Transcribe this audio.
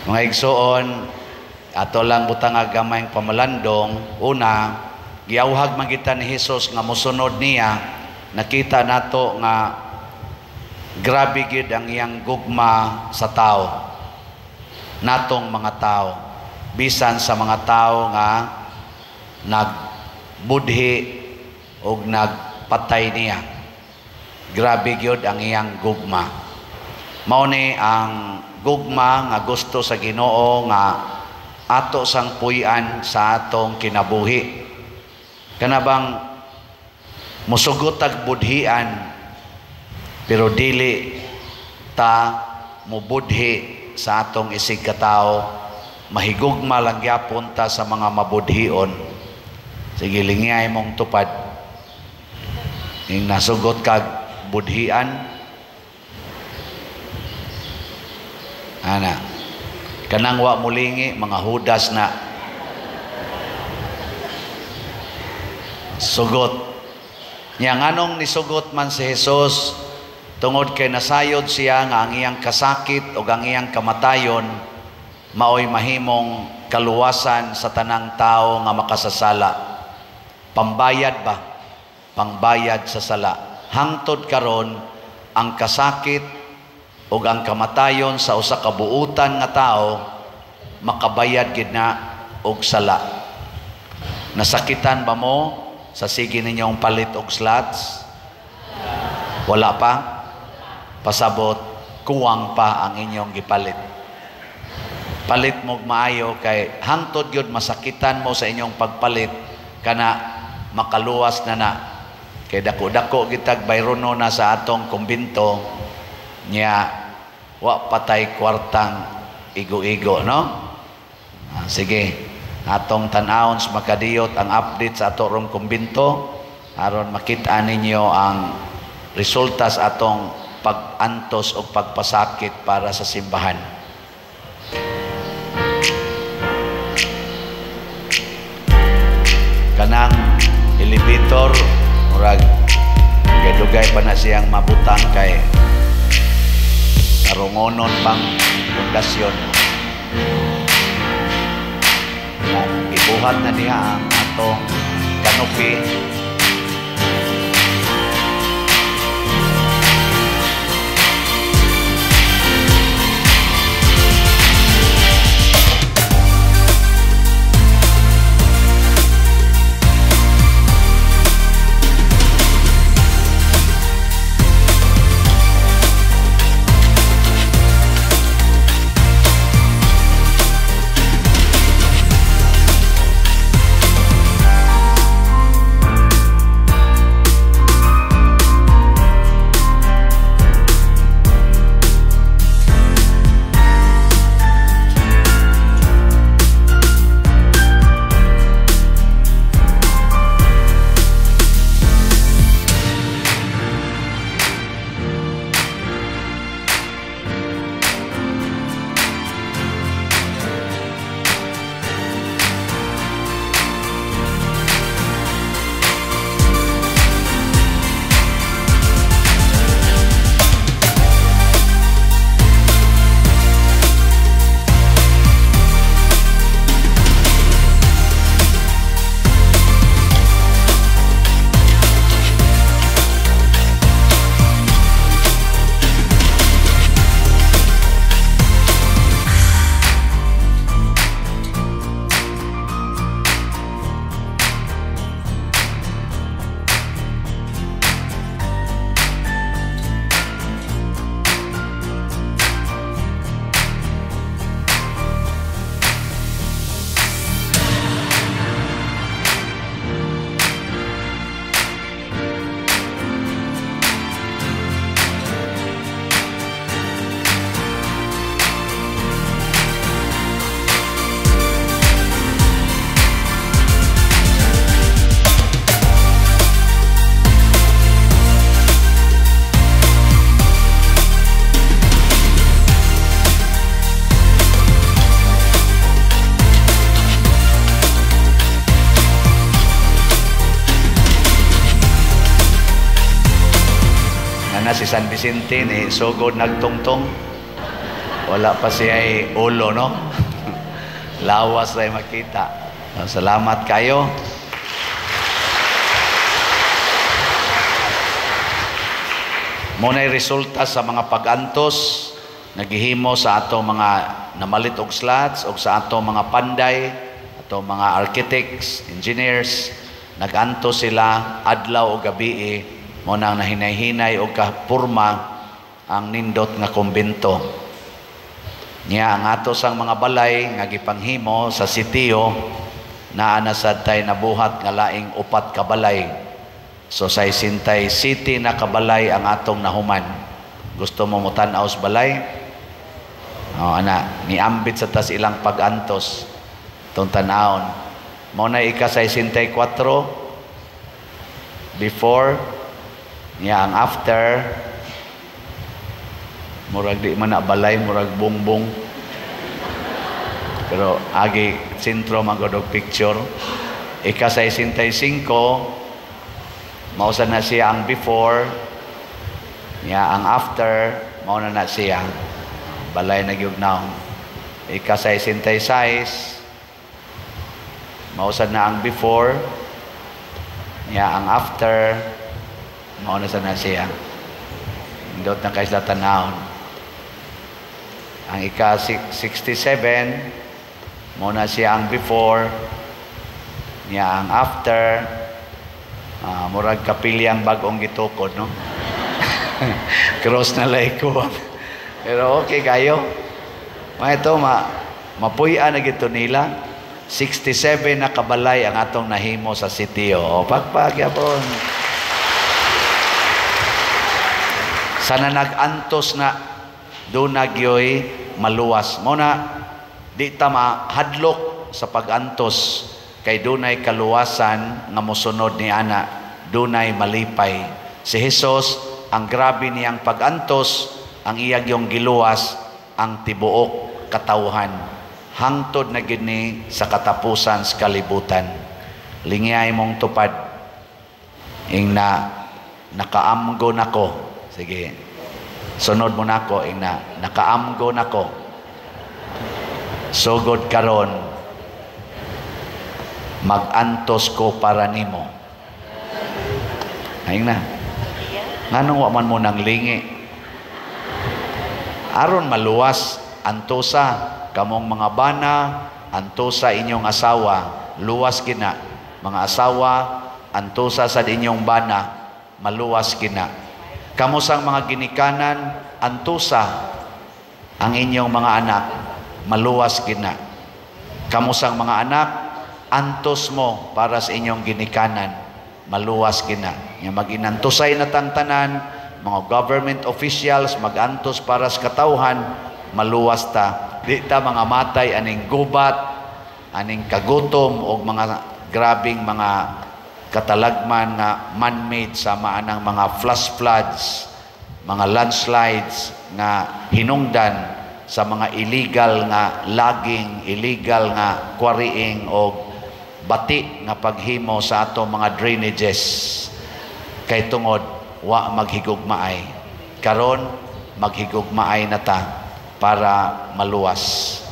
Mga igsoon, ato lang butang gamayng pamalandong. Una, giawhag man kita ni Hesus nga mosunod niya. Nakita nato nga grabe gid ang iyang gugma sa tao, natong mga tao, bisan sa mga tao nga nagbudhi og nagpatay niya. Grabe gyud ang iyang gugma. Mao ni ang gugma nga gusto sa Ginoo nga ato sang puy-an sa atong kinabuhi. Kana bang musugot tag budhian pero dili ta mubudhi sa atong isig katao, mahigugma lang gyapon ta sa mga mabudhion. Sige, lingay mong tupad. Ing nasugot kag budhian, ana, kanang wa mulingi, mga hudas na. Sugot. Nya nganong nisugot man si Jesus? Tungod kay nasayod siya nga ang iyang kasakit o ang iyang kamatayon maoy mahimong kaluwasan sa tanang tao nga makasasala. Pambayad ba? Pangbayad sa sala. Hangtod karon ang kasakit o ang kamatayon sa usa ka buutan nga tao makabayad gid na og sala. Nasakitan ba mo sa sige ninyong palit og slots? Wala pa? Pasabot, kuwang pa ang inyong gipalit. Palit mo maayo kay hangtod gyud masakitan mo sa inyong pagpalit kana makaluwas na na. Kay dako-dako gitag bayrono na sa atong kumbinto nya wa patay kwartang igo-igo, no? Sige, atong tan-awon sa makadiyot ang update sa ato rong kumbinto aron makita ninyo ang resulta sa atong pag-antos o pagpasakit para sa simbahan. Kanang elevator murag dugay pa na siyang mabutang kay karungonon pang pundasyon. Ibuhat na niya ang atong canopy. Na si San Vicente ni sugod nagtungtong. Wala pa siya ulo, no? Lawas ay makita. Salamat kayo. Muna'y resulta sa mga pag-antos nagihimo sa ato mga namalit og slots og sa ato mga panday, ato mga architects, engineers, nag-antos sila adlaw o gabii, mo nang nahinay-hinay og kapurma ang nindot nga kumbento. Niya ang ato sang mga balay nga gipanghimo sa sitio, naa na sad tay nabuhat nga laing 4 ka balay. So sa Sintay City na kabalay ang atong nahuman. Gusto mo motan-aw sa balay? O, ana, niambit sa tas ilang pag-antos tong tan-awon. Mao na ika sa Sintay 4 before, niya ang after. Murag di man na balay, murag bongbong. Pero agi sentro man gud og picture. Ika sa Sintay 5, mausa na siya ang before, niya ang after, mao na na siya. Balay na gyud naong. Ika sa 66, mausa na ang before, niya ang after, mao na sa na siya. Indot na kay sila tanawon. Ang ika 67, mao na siya ang before, niya ang after. Murag kapilyang bag-ong gitukod, no? Cross na lay ko. Pero okay kayo. Mga ito, mapuy-an na gito nila. 67 na kabalay ang atong nahimo sa sitio. O, pagpag yapon. Sana nag-antos na doon na gyoy maluwas. Muna, di ta mahadlok sa pag-antos kay dunay kaluwasan nga mosunod ni ana, dunay malipay. Si Jesus, ang grabe niyang pag-antos, ang iyag yung giluwas, ang tibuok katawhan. Hangtod na gid ni sa katapusan sa kalibutan. Lingiyay mong tupad. Ing na nakaamgo nako. Sige. Sunod mo nako, ing na nakaamgo nako. Sugod karon magantos ko para nimo. Ayun na. Nganong wa man mo nang lingi? Aron maluwas, antosa kamong mga bana, antosa inyong asawa, luwas kina. Mga asawa, antosa sa inyong bana, maluwas kina. Kamo sang mga ginikanan, antosa ang inyong mga anak, maluwas kina. Kamo sang mga anak, antos mo para sa inyong ginikanan, maluwas kina. Nga maginantusay na tangtanan, mga government officials magantos para sa katawhan, maluwas ta. Di ta mga matay aning gubat, aning kagutom og mga grabing mga katalagman nga man-made sama anang mga flash floods, mga landslides nga hinungdan sa mga illegal nga laging, illegal nga quarrying og bati nga paghimo sa ato mga drainages. Kay tungod wa maghigugmaay. Karon maghigugmaay na ta para maluwas.